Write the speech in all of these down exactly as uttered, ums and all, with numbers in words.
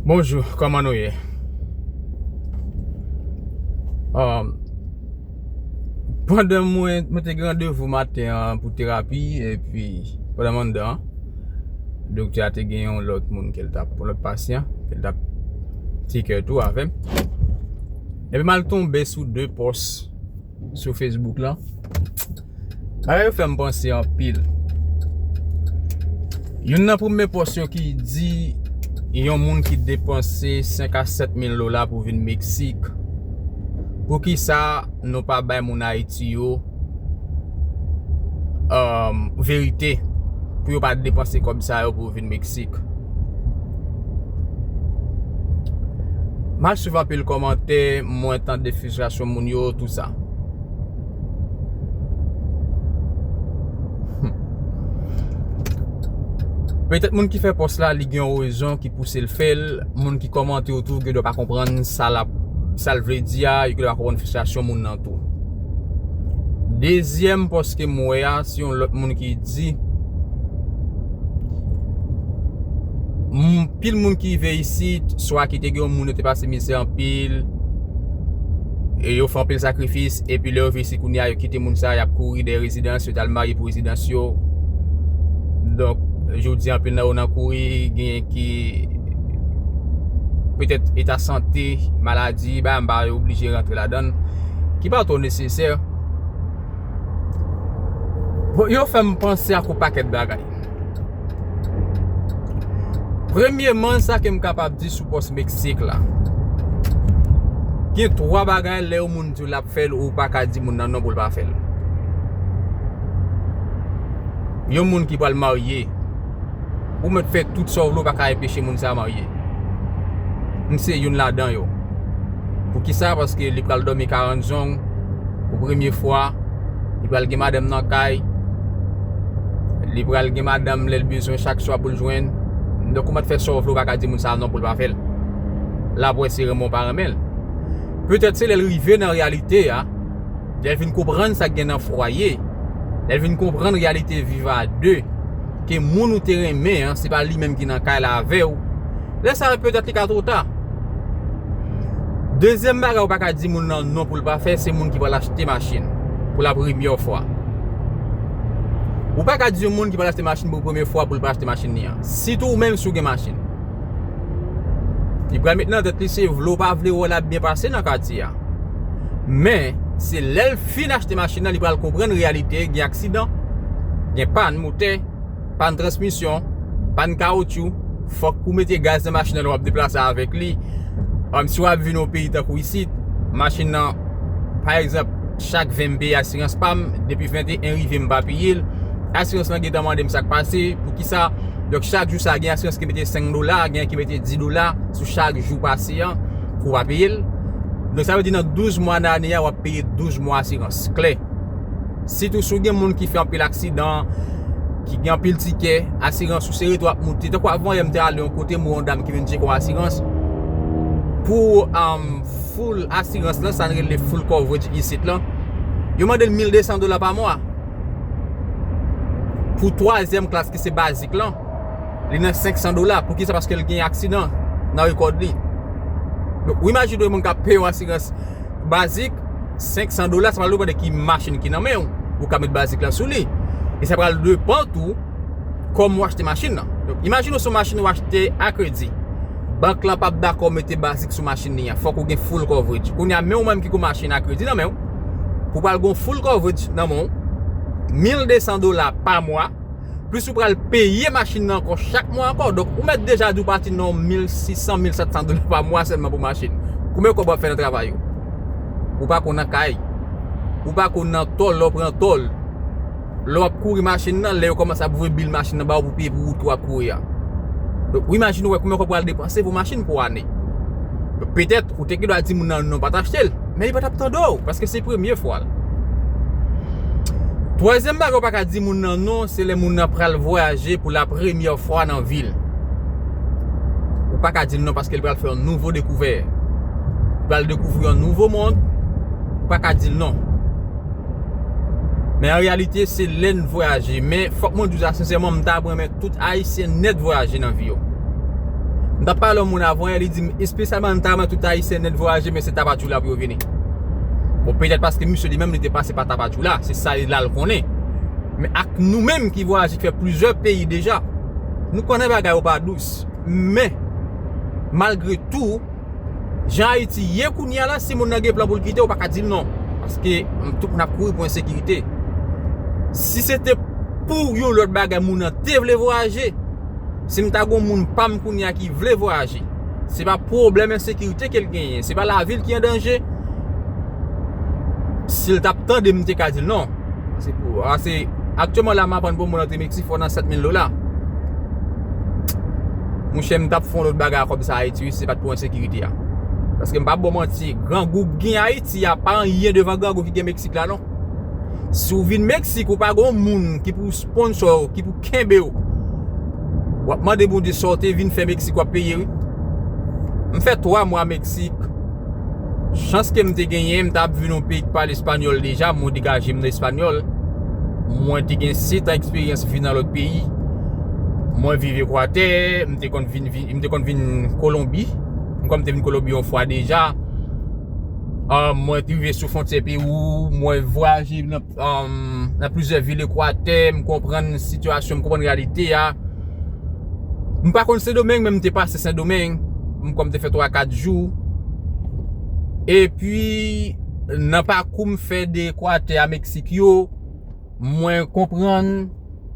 Bonjou, kòman nou ye? Um, pandan mwen, mwen te gen randevou maten an pou terapi, epi pandan m anndan an, doktè a te gen yon lòt moun ke l t ap, yon lòt pasyan, ke l t ap tcheke tou avè m. Epi m al tonbe sou de pòs sou Facebook lan. Bagay yo fè m panse anpil. Youn nan premye pòs yo ki di yon moun ki depanse senk a sèt mil dola pou vin Meksik. Poukisa nou pa bay moun Ayiti yo, um, verite pou yo pa depanse kòb sa yo pou yo vin Meksik? M al swiv anpil kòmantè, mwen tande fristrasyon moun yo, tou sa. Petèt moun ki fè pòs la, li gen yon rezon ki pouse l fè l. Moun ki kòmante yo tou, gen dwa pa konprann sa l ap, sa l vle di a, yo gen dwa pa konprann fristrasyon moun nan tou. Dezyèm pòs ke m wè a, se yon lòt moun ki di, m-, pil moun ki rive isit, swa ki te gen yon moun yo te pase mizè anpil, e yo fè anpil sakrifis, epi lè yo vin isit kounye a, yo kite moun sa, y ap kouri dèyè rezidans, yo t al marye pou rezidans yo. Donk, jodi a, anpil nan yo nan kouri, genyen ki petèt eta sante, maladi, ba, m pa oblije rantre ladan l, ki pa twò nesesè. Bon, yo fè m panse ak yon pakèt bagay. Premyeman, sa ke m kapab di sou pòs Meksik la. Gen twa bagay lè yon moun di w l ap fè l, ou pa ka di moun nan non pou l pa fè l. Yon moun ki pral marye, ou mèt fè tout sa w vle, ou pa ka enpeche moun sa a marye. M se youn ladan yo. Poukisa? Paske li pral dòmi karant zong pou premye fwa. Li pral gen madanm nan kay. Li pral gen madanm lè l bezwen chak swa pou l jwenn. Donk, ou mèt fè sa w vle, ou pa ka di moun sa a non pou l pa fè l. L ap wè se renmen w pa renmen l. Petèt se lè l rive nan reyalite a, lè l vin konprann sa k gen nan fwaye, lè l vin konprann reyalite viv a de, ke moun ou te renmen an, se pa li menm ki nan kay la avè w, lè sa a, petèt li ka twò ta. Dezyèm bagay ou pa ka di moun nan non pou l pa fè, se moun ki pral achte machin pou la premyè fwa. Ou pa ka di yon moun ki pral achte machin pou premye fwa pou l pa achte machin li an. Sitou ou menm si w gen machin. Li pral met nan tèt li se vle w pa vle wè l ap byen pase nan katye a. Men, se lè l fin achte machin nan, li pral konprann reyalite, gen aksidan, gen pàn motè, pàn transmisyon, pàn kawotchou, fòk ou mete gaz nan machin nan lè w ap deplase avèk li. Um, si w ap vin yon peyi tankou isit, machin nan, pa egzanp, chak ven m peye asirans pa m, depi venteyen rive m pa peye l, asirans lan gentan mande m sa k pase, poukisa. Donk, chak jou sa, gen asirans ki mete senk dola, gen ki mete dis dola sou chak jou pase an, pou w pa peye l. Donk, sa vle di nan douz mwa nan ane a, w ap peye douz mwa asirans. Klè. Sitou si w gen moun ki fè anpil aksidan, ki gen anpil tikè, asirans ou se rete w ap moute. Tankou avan yè, m te ale yon kote, m wè yon dam ki vin tcheke yon asirans. Pou, um, full asirans lan, sa n rele full coverage isit lan, yo mande l mil de san dola pa mwa. Pou twazyèm klas ki se bazik lan, li nan senk san dola. Poukisa? Paske l gen aksidan nan rekòd li. Donk, ou imajine yon moun k ap peye yon asirans bazik, senk san dola, sa pral depann de ki machin ki nan men w. Ou ka met bazik lan sou li. E sa pral depann tou kòman w achte machin nan. Donk, imajine w se yon machin w achte a kredi. Bank lan p ap dakò mete bazik sou machin li an. Fòk ou gen full coverage. Kounye a, men ou menm ki gen machin a kredi nan men w, pou w pral gen full coverage nan men w, mil de san dola pa mwa, plis ou pral peye machin nan ankò chak mwa ankò. Donk, ou mèt deja di w pati nan mil sis san, mil sèt san dola pa mwa sèlman pou machin. Konbyen kòb w ap fè nan travay ou? Ou pa konn nan kay. Ou pa konn nan tòl, lè w pran tòl. Lè w ap kouri machin nan, lè yo kòmanse ap voye bil machin nan ba w pou peye pou wout ke w ap kouri a. Donk, ou imajine w wè konbyen kòb w pral depanse pou machin pou ane. Donk, petèt, ou te gen dwa di moun nan non pa t achte l, men li pa t ap tande w, paske se premye fwa l. Twazyèm bagay ou pa ka di moun nan non, se lè moun nan pral vwayaje pou la premyè fwa nan vi l. Ou pa ka di l non paske l pral fè yon nouvo dekouvè. Li pral dekouvri yon nouvo mond. Ou pa ka di l non. Men an reyalite, se lè n vwayaje. Men fòk mwen di w sa sensèman, m ta renmen tout Ayisyen nèt vwayaje nan vi yo. M t ap pale yon moun avan yè, li di m espesyalman nan Taiwan tout Ayisyen nèt vwayaje, men se Tapachula pou yo vini. Bon, petèt paske misye li menm li te pase pa Tapachula, se sa li la l konnen. Men ak nou menm ki vwayaje, ki fè plizyè peyi deja, nou konnen bagay yo pa dous. Men, malgre tou, jan Ayiti ye kounye a la, si moun nan gen plan pou l kite, ou pa ka di l non. Paske tout moun ap kouri pou ensekirite. Si se te pou yon lòt bagay, moun nan te vle vwayaje, si m ta gon moun pa m kounye a ki vle vwayaje, se pa pwoblèm ensekirite ke l genyen, se pa lavi l ki an danje. Si l t ap tande m, m te ka di l non. Se pou, a, se, aktyèlman la, m aprann pou moun antre Meksik fò nan sèt mil dola. Monchè, m t ap fè yon lòt bagay kòb sa Ayiti, wi, si se pa t pou ensekirite a. Paske m p ap ba w manti, grangou k gen Ayiti a pa anyen devan grangou ki gen Meksik la, non. Si w vin Meksik, ou pa gon moun ki pou sponsor w, ki pou kenbe w. W ap mande Bondye sa w te vin fè Meksik, w ap peye, wi. M fè twa mwa Meksik. Chans ke m te genyen, m t ap vin yon peyi k pale espanyòl deja, mwen degaje m nan espanyòl. Mwen te gen sèt an eksperyans viv nan lòt peyi. Mwen viv Ekwatè, m te konn vin, vin, m te konn vin Kolonbi. M konn te vin Kolonbi yon fwa deja. Ah, mwen te rive sou fwontyè Pewou, mwen vwayaje nan, um, nan plizyè vil Ekwatè, m konprann sitiyasyon, m konprann reyalite a. M pa konn Sendomeng, men m te pase Sendomeng. M kwè m te fè twa kat jou. Epi, nan pakou m fè de Ekwatè a Meksik yo, mwen konprann,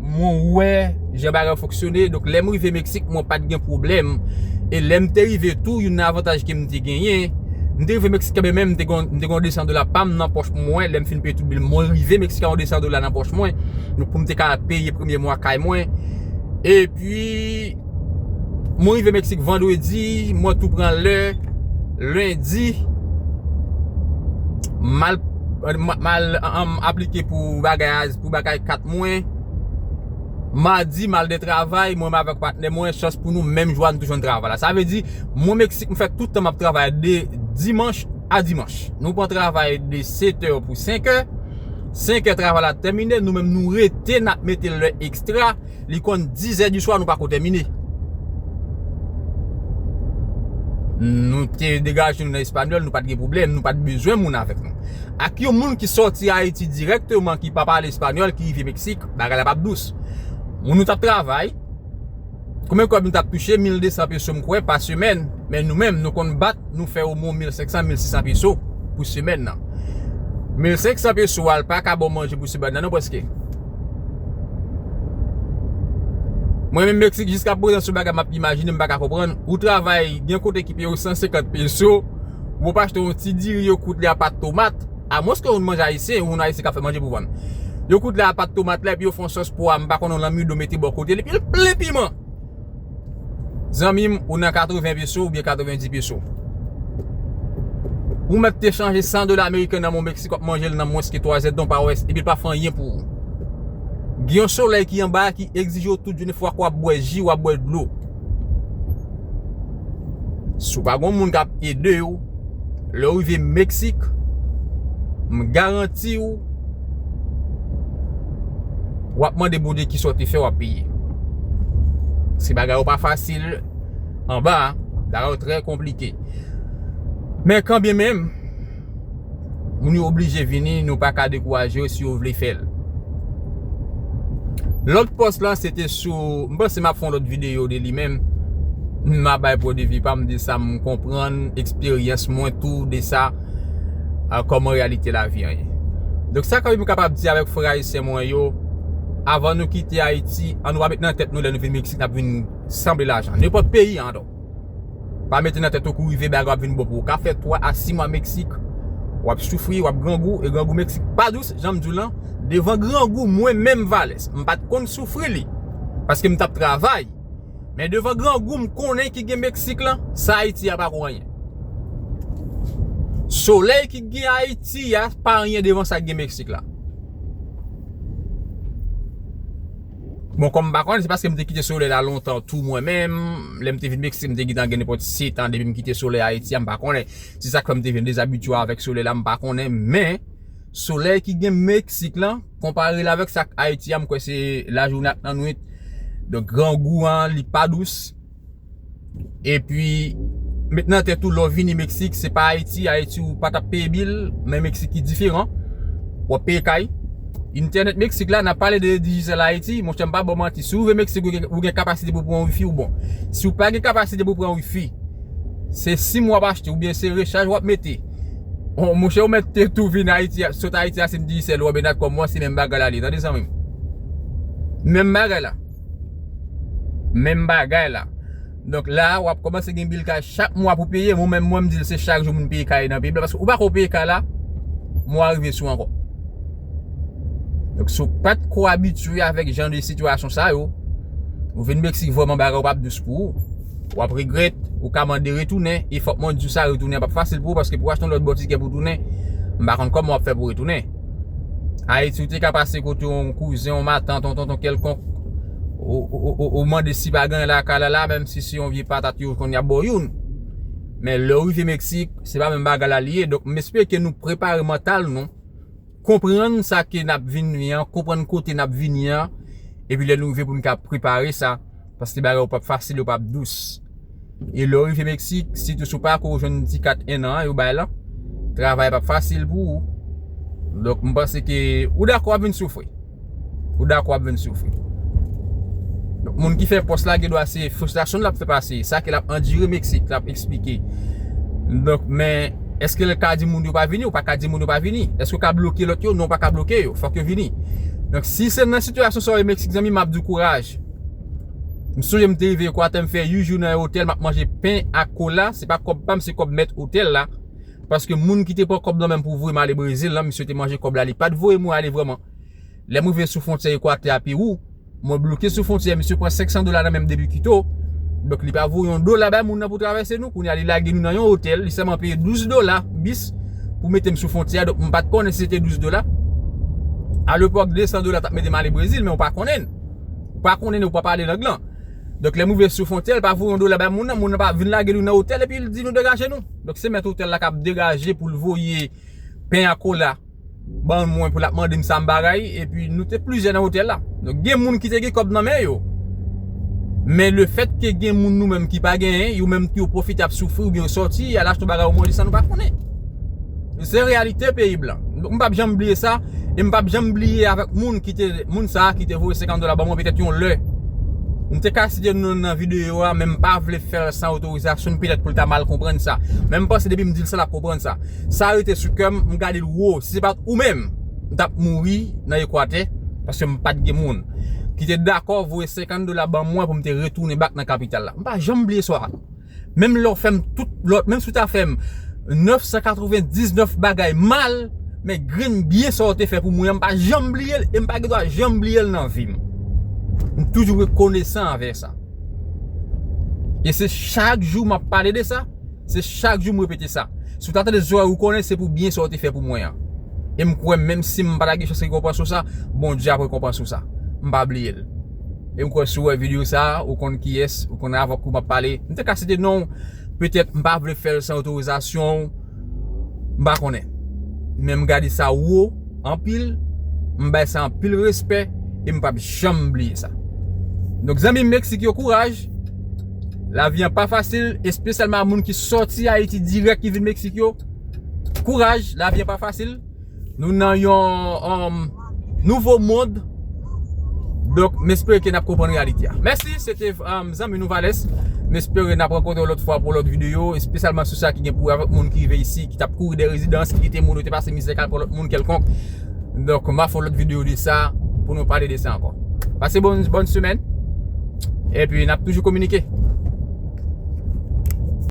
mwen wè jan bagay yo fonksyone. Donk, lè m rive Meksik, mwen pa t gen pwoblèm. E lè m te rive tou, youn nan avantaj ke m te genyen, m te rive Meksik kanmenm, men m te gon, m te gon de san dola pa m nan pòch mwen. Lè m fin peye tout bil, mwen rive Meksik ak yon de san dola nan pòch mwen. Donk, pou m te ka peye premye mwa kay mwen. Epi, mwen rive Meksik vandredi, mwen tou pran lè, lendi, m al, m al, m al, um, aplike pou bagay, pou bagay kat mwen. Madi, m al de travay, mwen menm avèk patnè mwen, chans pou nou, menm jou a, nou te jwenn travay la. Sa vle di, mwen Meksik, m fè tout tan m ap travay de dimanch a dimanch. Nou pran travay de sèt è pou senk è. Senk è travay la tèmine, nou menm nou rete, n ap mete lè ekstra. Li konn dizè di swa, nou pa ko tèmine. Nou te degaje nou nan espanyòl, nou pa t gen pwoblèm, nou pa t bezwen moun avèk nou. Ak yon moun ki sòti Ayiti dirèkteman, ki pa pale espanyòl, ki rive Meksik, bagay la p ap dous. Moun nou t ap travay, konbyen kòb nou t ap touche? Mil de san peso, m kwè, pa semèn. Men nou menm, nou konn bat, nou fè omwen mil senk san, mil sis san peso pou semèn nan. Mil senk san peso a, l pa ka ba w manje pou semèn nan, non, prèske. Mwen menm Meksik, jiska prezan, se yon bagay m ap imajine, m pa ka konprann. Ou travay, gen kote ki peye w san senkant peso, ou pa achte yon ti diri, yo kout li a pat tomat, amwens ke ou manje ayisyen, ou yon ayisyen k ap fè manje pou vann. Yo kout li a pat tomat la, epi yo fè yon sòs pwa, m pa konn, yon lanmido mete bò kote l, epi l plen piman. Zanmi m, ou nan katreven peso oubyen katrevendis peso. Ou mèt te chanje san dola ameriken nan men yon Meksik, w ap manje l nan mwens ke twa zèdtan, w pa wè, epi l pa fè anyen pou ou. Gen yon solèy ki anba a ki egzije w tout jounen, fwa ke w ap bwè ji, w ap bwè dlo. Si w pa gen yon moun k ap ede w, lè w rive Meksik, m garanti w, w ap mande Bondye kisa w te fè, w ap peye. Se bagay yo pa fasil anba a, bagay yo trè konplike. Men kanmenm, moun yo oblije vini, nou pa ka dekouraje yo si yo vle fè l. Lòt pòs la, se te sou, m panse m ap fè yon lòt videyo de li menm. M a bay pwen de vi pa m de sa m konprann, eksperyans mwen tou de sa, a, kòman reyalite lavi an ye. Donk, sa kanmenm m kapab di avèk frè ayisyen mwen yo, avan nou kite Ayiti, ann nou pa met nan tèt nou lè nou vin Meksik, n ap vin sanble lajan. Nenpòt peyi an, donk. Pa mete nan tèt ou kou rive bagay ap vin bon pou ou. Ka fè twa a sis mwa Meksik, w ap soufri, w ap grangou, e grangou Meksik pa dous, jan m di w lan, devan grangou mwen menm Valès, m pa t konn soufri li, paske m t ap travay. Men devan grangou m konnen ki gen Meksik lan, sa Ayiti a pa ko anyen. Solèy ki gen Ayiti a pa anyen devan sa ki gen Meksik la. Bon, kòm m pa konnen, se paske m te kite solèy la lontan tou mwen menm. Lè m te vin Meksik, m te gentan gen nenpòt sèt an depi m kite solèy Ayiti a, m pa konnen. Se sa k fè m te vin dezabitye avèk solèy la, m pa konnen. Men, solèy ki gen Meksik lan, konpare l avèk sa k Ayiti a, m kwè se lajounen ak lannwit. Donk, grangou an, li pa dous. Epi, met nan tèt ou, lè w vini Meksik, se pa Ayiti, Ayiti ou pa t ap peye bil, men Meksik ki diferan. W ap peye kay. Entènèt Meksik la, n ap pale de Digicel Ayiti, monchè, m pa ba w manti. Si w rive Meksik, ou gen, ou gen kapasite pou pran wifi, ou bon. Si w pa gen kapasite pou pran wifi, se sim w ap achte, oubyen se rechaj w ap mete. Bon, monchè, ou mèt te tou vin Ayiti, sot Ayiti a, sim Digicel ou anben Natcom ou an, se menm bagay la li ye, tande zanmi m. Menm bagay la. Menm bagay la. Donk la, w ap kòmanse gen bil kay chak mwa pou peye. Mwen menm, mwen, m di l se chak jou moun peye kay nan peyi m la. Paske ou pa ko peye kay la, mwa rive sou ankò. Donk, si w pa t ko abitye avèk jan de sitiyasyon sa yo, ou vin Meksik, vrèman bagay yo p ap dous pou ou. W ap regrèt, ou ka mande retounen, e fòk mwen di w sa, retounen an p ap fasil pou ou, paske pou w achte yon lòt bò tikè pou w tounen, m pa konn kòman w ap fè pou w retounen. Ayiti, ou te ka pase kote yon kouzen, yon matant, yon tonton kèlkonk, ou, ou, ou, ou mande si pa gen anyen lakay la, la, menm si se yon vye patat yo konn y ap ba w youn. Men lè w rive Meksik, se pa menm bagay la li ye. Donk, m espere ke nou prepare mantal nou, konprann sa ke n ap vini an, konprann kote n ap vini an, epi lè nou rive pou n ka prepare sa, paske bagay yo p ap fasil, yo p ap dous. E lè w rive Meksik, sitou si w pa ko jwenn ti kat en an an yo bay lan, travay p ap fasil pou ou. Donk, m panse ke ou dakò w ap vin soufri. Ou dakò w ap vin soufri. Donk, moun ki fè pòs la, gen dwa se fristrasyon l ap fè pase, sa ke l ap andire Meksik, l ap eksplike. Donk, men, èske l ka di moun yo pa vini? Ou pa ka di moun yo pa vini. Èske w ka bloke lòt yo? Non, ou pa ka bloke yo. Fòk yo vini. Donk, si se nan sitiyasyon sa w ye Meksik, zanmi, m ap di w kouraj. M sonje m te rive Ekwatè, m fè uit jou nan yon otèl, m ap manje pen ak kola. Se pa kòb pa m, se kòb mèt otèl la. Paske moun ki te pran kòb nan men m pou voye m ale Brezil la, misye te manje kòb la, li pa t voye mwen ale vrèman. Lè m rive sou fwontyè Ekwatè a Pewou, mwen bloke sou fwontyè, misye pran senk san dola nan men m depi Kito. Donk, li pa voye yon dola bay moun nan pou travèse nou. Kounye a, li lage nou nan yon otèl, li sèlman peye douz dola bis pou mete m sou fwontyè a. Donk, m pa t konnen si se te douz dola. Alepòk, de san dola t ap mete m ale Brezil, men ou pa konnen. Ou pa konnen, ou pa pale lang lan. Donk, lè m rive sou fwontyè, li pa voye yon dola bay moun nan, moun nan pa vin lage nou nan otèl epi l di nou degaje nou. Donk, se mèt otèl la k ap degaje pou l voye pen ak kola ban mwen pou l ap mande m sa m bagay, epi nou te plizyè nan otèl la. Donk, gen moun ki te gen kòb nan men yo. Men lefètke gen moun nou menm ki pa genyen, yo menm tou yo pwofite ap soufri oubyen yo sòti, y al achte yon bagay yo manje san nou pa konnen. Se reyalite peyi blan. Donk, m p ap janm bliye sa, e m p ap janm bliye avèk moun ki te, moun sa a ki te voye senkant dola ban mwen petèt yon lè. M te ka site non l nan videyo a, men m pa vle fè l san otorizasyon l, petèt pou l ta mal konprann sa. Men m panse depi m di l sa, l ap konprann sa. Sa rete sou kè m, m gade l wo. Si se pa t ou menm, m t ap mouri nan Ekwatè, paske m pa t gen moun ki te dakò voye senkant dola ban mwen pou m te retounen back nan kapital la. M pa janm bliye sa. Menm lè w fè m tout lòt, menm si w ta fè m nèf san katrevendiznèf bagay mal, men grenn byen sa w te fè pou mwen an, m pa janm bliye l, e m pa gen dwa janm bliye l nan vi m. M toujou rekonesan anvè sa. E se chak jou m ap pale de sa, se chak jou m repete sa. Si w ta tande zòrèy ou konnen se pou byen sa w te fè pou mwen an. E m kwè menm si m pa ta gen chans rekonpanse w sa, Bondye ap rekonpanse w sa. M pa bliye l. E m kwè si w wè videyo sa a, ou konn kiyès, ou konn avèk ou m ap pale. M te ka site non w, petèt m pa vle fè l san otorizasyon w, m pa konnen. Men m gade sa wo anpil, m bay sa anpil respè, e m p ap janm bliye sa. Donk, zanmi Meksik yo, kouraj. Lavi an pa fasil, espesyalman a moun ki sòti Ayiti dirèk ki vin Meksik yo. Kouraj, lavi an pa fasil. Nou nan yon, um, nouvo mond. Donk, m espere ke n ap konprann reyalite a. Mèsi, se te, um, zanmi nou Valès. M espere n ap rankontre yon lòt fwa pou lòt videyo, espesyalman sou sa ki gen pou wè avèk moun ki rive isi, ki t ap kouri dèyè rezidans, ki kite moun yo te pase mizè k al pran lòt moun kèlkonk. Donk, m a fè yon lòt videyo de sa, pou nou pale de sa ankò. Pase bòn, bòn semèn. Epi, n ap toujou kominike.